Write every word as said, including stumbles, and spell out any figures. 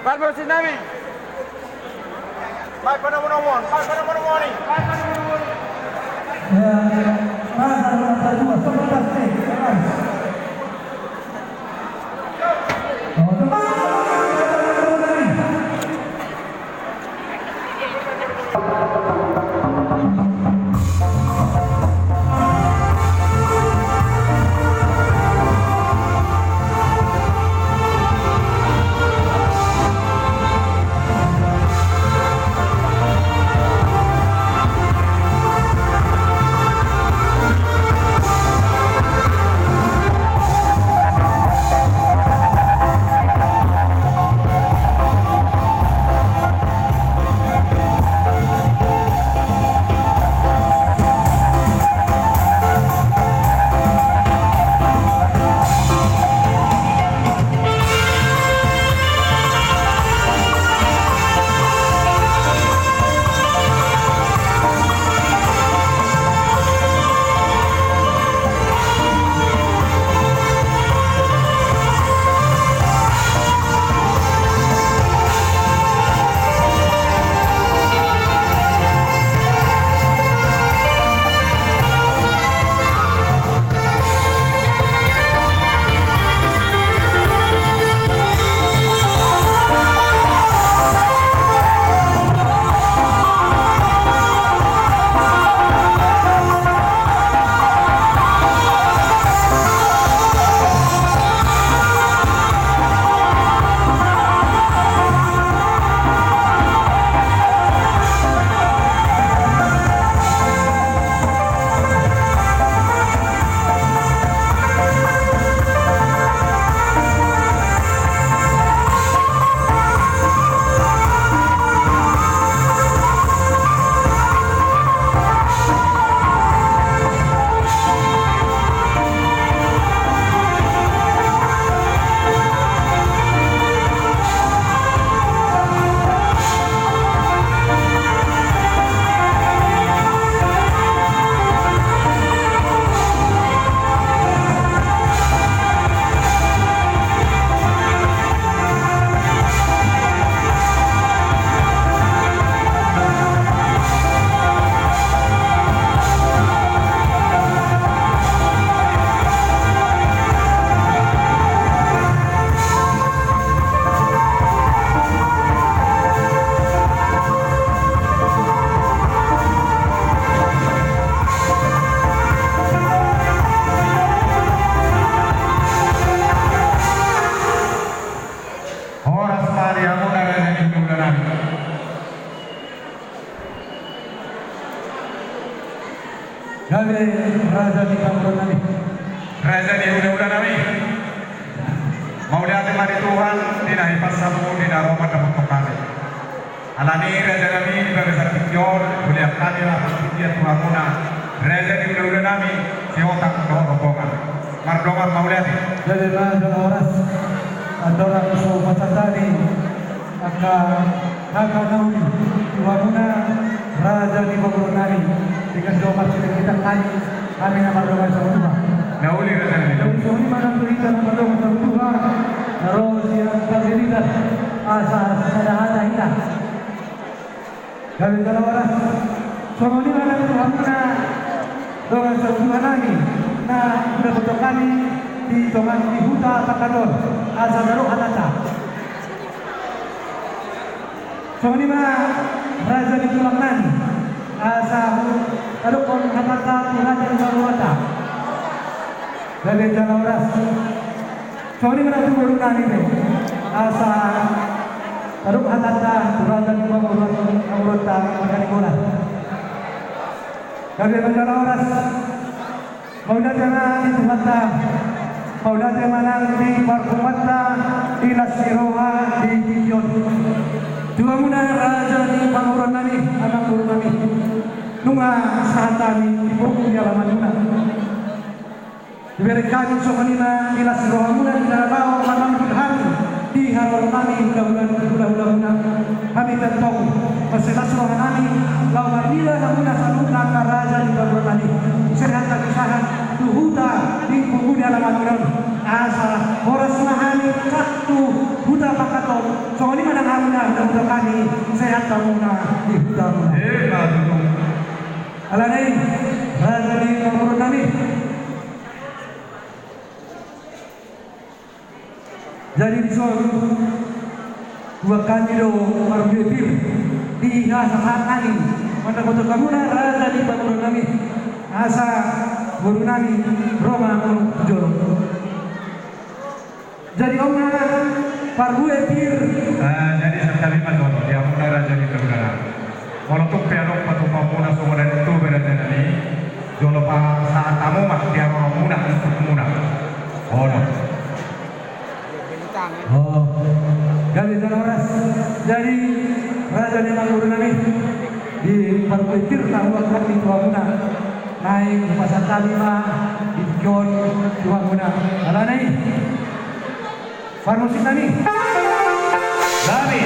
Baen ma bosi nami. Baen ma bosi nami. Baen ma bosi nami. Baen ma bosi nami. Baen ma bosi nami. Ya, masa dua puluh dua, sebelas nih, sebelas. Horas ma di hamuna raja ni hulahula nami. Gabe raja ni pamoruon nami. Raja ni hulahula nami. Mauliate ma di Tuhan, di na hipas hamu, di na ro mandapothon hami. Alani i raja nami, di bagasan tingki on, hulean hami ma partingkian tu hamuna raja ni hulahula nami, Sihotang dohot rombongan. Mardongan mauliate. Jadi raja horas, andorang so pasahat hami angka hata na uli tu hamuna raja ni pamoruon nami, denggan jo marsilang hita hami, hami na mardongan saur matua. Na uli raja nami. Jadi songon i ma nang tu hita na mardongan saur matua, na ro sian Pargeritan, asa sada hata hita. Gabe jala horas. Songon i ma nang tu hamuna dongan saur matua nami na hudapothon hami di tonga ni huta Pangkal on, asa tadokhon hatanta. Songon i ma raja ni tulang nami, asa tadokhon hatanta tu raja ni pamoruonta. Gabe jala horas. Songon i ma nang tu boru nami be, asa tadokhon hatanta tu raja ni pamoruon, pamoruonta marga Nainggolan. Gabe jala horas. Mauliate ma di Tuhanta, mauliate ma nang di parhompunta di las ni roha di tingki on. Tu hamuna raja ni pamoruon nami, amang boru nami. Nunga sahat hami di pogu ni alaman muna. Dibereng hami songon i ma di las rohamuna di na laho manambut hami di haroro nami hula-hula, hula-hula muna. Hami tongtong mansai las roha nami laho marnida hamuna saluhutna angka raja ni pamoruon nami. Sehat hamu sahat tu huta di pogu ni alaman muna on. Asa horas ma hami sahat tu huta pangkat on. Songon i ma nang hamuna huta-huta nami, sehat hamuna di huta muna. Emma tutu. Alani i, raja ni pamoruon nami. Jadi dison, buat hami do marbue pir di hasahat nami mandapothon hamuna raja ni pamoruon nami. Asa boru nami ro ma hamu tu jolo. Jadi on ma parbue pir. Ah, jadi santabi ma jolo di hamuna raja ni pamoruon nami. Molo tung pe adong patupaonmuna songon na nidok ni raja nami, jolo pasahat hamu ma di haroromuna, di tungmuna. Olo. Oh, gabe jala horas. Jadi raja ni pamoruon nami, di parbue pir na huangkat ni tu hamuna. Naeng hupasahat hami ma di tingki on tu hamuna. Alani i, parmusik nami. Gabe,